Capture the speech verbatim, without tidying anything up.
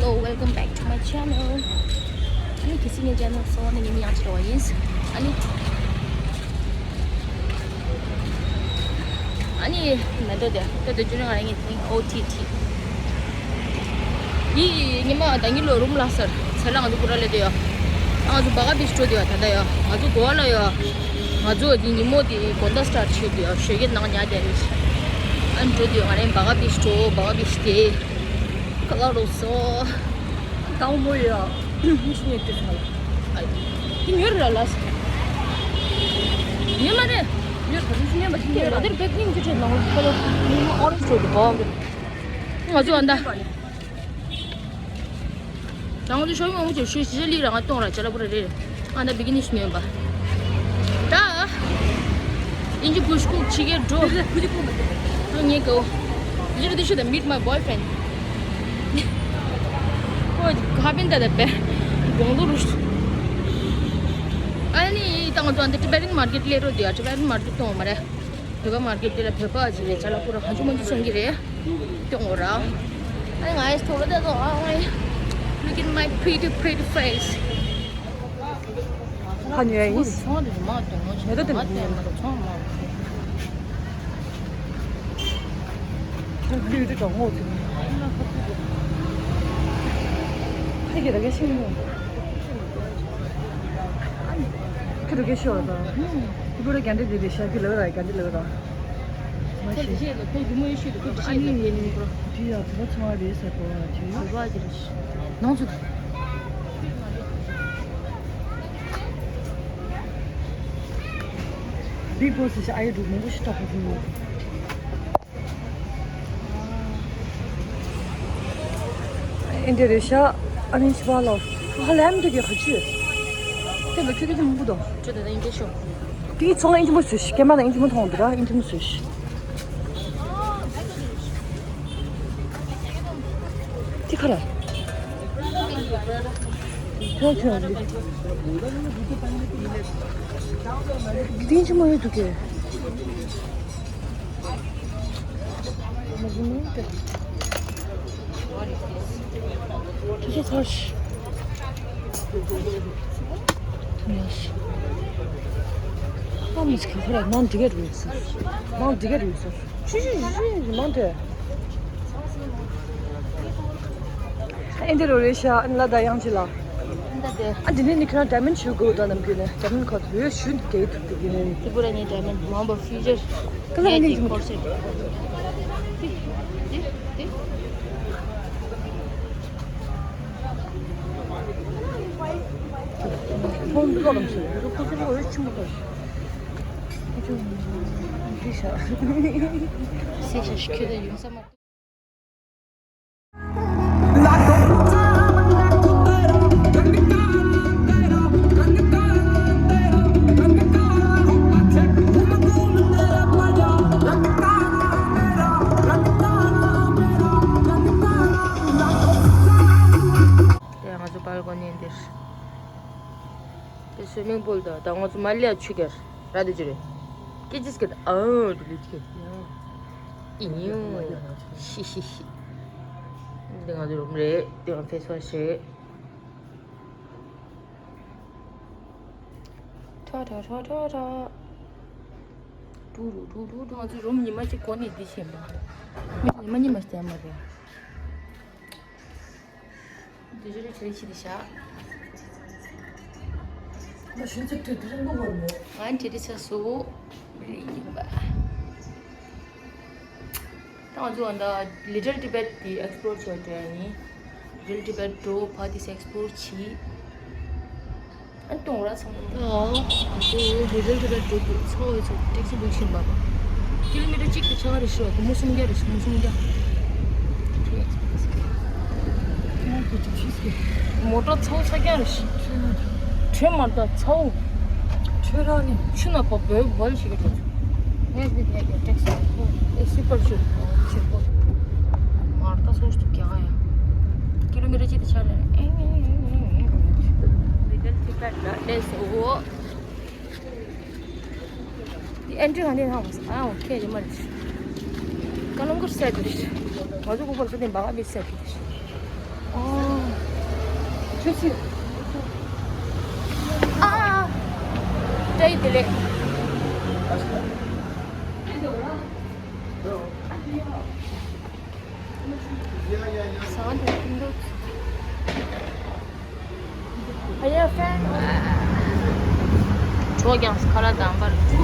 Welcome back to my channel. ཨ་ནི་གལ་སྲིད་ངའི་ཆེ་ནལ་གསོ་བ་ནི་ངའི་མིང་ཡང་ཅི་རེད་བ་ཡིན། ཨ་ནི། ཨ་ནི། མེ་ཏོག་དེ་ལྟོས་དེ་བཅུ་ནི་ང་རང་ངའི་ཐེངས་ཨོ་ཊི་ཊི། ཡི་ཉི་མ་ད་ཉི་ལོ་རུམ་ལ་སར་ཚེ་ལ་ང་ཚོ་པུ་ར་ལེ་དེ་ཡོ། ང་ཚོ་བ་ག་བིཆ་འགྲོ་དེ་ཡོ་ད་ལྟ་ཡོ། ང་ཚོ་གོ་བ་ལ་ཡོ། ང་ཚོ་དེ་ཉི་མོ་དེ་གོན་ད་སི་ཊར་ཊི་བྱེད་དེ་ཡོ། ཞོགས་ཀས་ནང་ཉལ་དེ་རེད། ཨ་ནི་འགྲོ་དེ་ཡོ། ང་རང་བ་ག་བིཆ་འགྲོ་བ་ག་བིཆ་དེ། ཀ་ལ་རོ་སོ། དང་མོ་ཡ། ཉི་ཤུ་ཉེར་དྲུག་ལ། ཨ། དེ་ཉོས་ར་ལ། ཉོས་མ་རེད། ཉོས་ར་ཉི་ཤུ་ཉེར་མ་ཞིག་ཉོས་ར། དེར་བེག་ནིང་གི་ཆེད་ནང་ཁ་ལོ། ཉི་མ་ཨོ་རེན་ཇི་ཆོག་གི་བ། ང་ཚོ་ཨ་འདྲ། ད་ང་ཚོ་ཤོ་མོ་མོ་ཆེ་ཤོས་ཤི་ལི་ར་ང་གཏོང་ར་ཅ་ལ་པུ་ར་རེད། ཨ་འདྲ་བེག་ནིང་ཞིག་ཉོས་པ། ད། ཨིན་ཇི་བུ་ཤ་ཁུག་ཅིག་གེ་འགྲོ། ཨ་ངས་གོ། This is the meet my boyfriend. ཁོ་ཁ་པན་ད་ད་པེ། དགོང་དག་རུ། ཨ་ནི་ད་ང་ཚོ་ཨ་འདི་ཊི་བེ་ཊན་མར་ཀེཊ་སླེབས་རོགས་དེ་ཨ། ཊི་བེ་ཊན་མར་ཀེཊ་གཏོང་བ་མ་རེད། བོད་པ་མར་ཀེཊ་དེ་ལ་བོད་པ་ཅིག་རེད་ཅ་ལག་པུ་ར་གང་བྱུང་མང་བྱུང་སོང་གི་རེད། སྐྱོང་འོ་ར། ཨ་ནི་ང་ཡི་ཐོག་ལ་ད་ལོ་ཨ། Look at my pretty pretty face. ཁ་ཉོ་ཡ་ཡིན། ཚོང་དེ་མ་གཏོང་ངོ་ཆེ་མ་གཏོང་མ་གཏོང་ཚོང་མ། ཁྱོད་ཁྱོད་ཀྱི་གྲོགས་མོ་ཚོ། ཁྱོད་ཀྱི་ར་ག་ཤི་མོ། ཁྱོད་ར་ག་ཤི་བ་དང་། ཁྱོད་ར་ག་འདྲ་དེ་དེ་ཤ་ཁྱོད་ལ་བ་ར་ག་འདྲ་ལ་བ་དང་། མ་ཤེས། ཁོ་རྗེས་ལ་ཁོ་རྒྱུ་མ་ཡོད་ཤེས་དུ་ཁོ་རྗེས་ལ་ཁོ་རྒྱུ་མ་ཡོད་ཤེས་དུ། དེ་ཡང་བུ་མོ་ཚོང་བ་རེད་ཟེར་གོ་བ་དེ་ཡང་། བུ་བ་དེ་རེད། ནང་ཚུད། Big Boss ཞིག་ཨ་ཡེ་འདུག་མང་པོ་ཞིག་སྟོབས་པོ་ཟིན་ཡོད། ཨིན་ཌི་རེ་ཤ། ཨ་ནི་ཤི་བ་ལོ། ཧ་ལམ་དུ་གི་ཁ་ཆུ། དེ་ལ་ཁྱོད་ཀྱི་མང་པོ་དང་། ཁྱོད་ད་ལྟ་ཨིན་ཌི་ཤོ། དེའི་ཚོང་ཨིན་ཇི་མོ་བཟོས་ཤིག་སྐྱེས་མ་ན་ཨིན་ཇི་མོ་མཐོང་འདུག་ར་ཨིན་ཇི་མོ་བཟོས་ཤིག་དེ་ཁ་ར། ཁྱོད་ཁྱོད་འདི། དེ་ཨིན་ཇི་མོ་ཡོད་འདུག་གས། ཁྱེད་ཚོ་ཚར་ཤི། ཡ་ཤི། ཨ་མི་ཚོ་ཁྱོད་ཁོ་ར་ནང་འདི་ག་རུ་ཡོད་ས། ནང་འདི་ག་རུ་ཡོད་ས། ཤི་ཤི་ཤི་ནང་དེ། ཨིན་ཌི་རེ་ཤ་ཨན་ལ་ད་ཡང་ཅི་ལ། ཨ་འདི་ནས་ནི་ཁྱོད་རང་ཌའི་མོན་ཌི་ཞུ་དགོས་དོ་ནམ་རྒྱུན་ནས་ཌའི་མོན་ཌི་ཁོ་ཐུ་ཡོད་ཞུ་གེ་ཐུབ་ཐུབ་ཀྱི་ནས། ཏི་པུ་ར་ནི་ཌའི་མོན་ཌི་མང་པོ་ཕི་ཇར། ཀ་ལ་ནི་ཀོར་སེ་ཊི། ཏི་ཏི་ཏི། ཁོང་འདི་ག་ལམ་སེ་རུ་ཁོ་ཚོ་ལ་འོས་ཆུང་མོ་ལ། ཁོ་ཚོ་འདི་ཤ། སེ་ཤ་ཤི་ཁྱོད་ད་ཡུམ་ས་མ། དེ་ང་ཚོ་པལ་ཀོ་ནི་འདིར། དེ་སུའི་མིང་པུལ་དང་ད་ང་ཚོ་མ་ལི་ཡ་ཆུ་ཁར་ར་དེ་ཅི་རེད། སྐད་ཅིག་སྐད་ཨ་འོ་དུ་ལི་ཁེ་ཡ་ཨི་ཉིའུ་ཤི་ཤི་ཤི། འདི་ང་ཚོ་རུམ་རེད། འདི་ང་ཕེ་སི་ཝ་ཤི་རེད། ཁྲ་ཁྲ་ཁྲ་ཁྲ་ཁྲ། ཀྲུ་རུ་ཀྲུ་རུ་ཀྲུ། ང་ཚོ་རུམ་ཉི་མ་གཅིག་གོ་ནས་འདི་བྱས་པ། མི་ཉི་མ་ཉི་མ་བསྟན་མ་རེད། འདི་རེ་རེ་ཆེ་ཆེ་དེ་བཞག་ང་ཞུ་ཚིག་ཐོས་དུས་མགོ་བོར་མོད། ང་འདི་རེ་ཚ་སུ་རེ་ཡིན་པ། ད་ང་ཚོ་ཨ་ད་Little Tibet དེ་ཨེག་སི་པོ་ལོར་བྱེད་འགྲོ་ཡ་ཡིན། Little Tibet འགྲོ་ཕ་དེ་ཨེག་སི་པོ་ལོར་བྱེད། ཨ་གཏོང་ར་ཚང་མ། ཨོ། ཨ་ཙི། རི་རི་རི་རི་འགྲོ་དུས་ཚ་བོ་ཚོ་ཊེག་སི་བུག་བྱིན་པ། ཀི་ལོ་མི་ཊར་གཅིག་གི་ཆ་ག་རེ་ཤོག་སྒོར་མོ་སུམ་བརྒྱ་རེ་སུམ་སུམ་བརྒྱ། མོ་ཊ་ཚ་བོ་ཚ་རྐྱང་རེ་ཤི། ཁྲོད་མ་ད་ཚ་བོ། ཁྲོད་ར་ནི། ཆུ་ན་པ་བོད་བལ་ཞིག་གི་འགྲོ། ངས་འདི་ནས་ཀྱང་ཊེག་སི་བུག་ཨེ་སི་པར་ཤུ་ཆེ་པོ། མར་ད་སོ་སོ་ཀྱང་ཡ། ཀི་ལོ་མི་ཊར་གཅིག་དེ་ཆ་ལ་ཨེ་ཨེ་ཨེ་ཨེ་ཨེ་ཨེ། Little Tibet ལ་ལས་སོ། འདི་ཨེན་ཊི་གང་དེ་ཧང་ཨ་ཨོ་ཁེ་རེ་མ་རེད། ཀ་ལོང་གུར་སེ་རེད། ང་ཚོ་གུ་པར་ཚོ་དེ་འབག་ཨ་མི་སེ་རེད། ཨོ། ཨ་ཨ་ཨ། བཀྲ་ཤིས་བདེ་ལེགས། ཟ་བ་དེ་ཀུན་ཏུ། ཨ་ཡ་ཧྥན། ཇོ་ཀྱང་ཁ་ལག་དང་པར།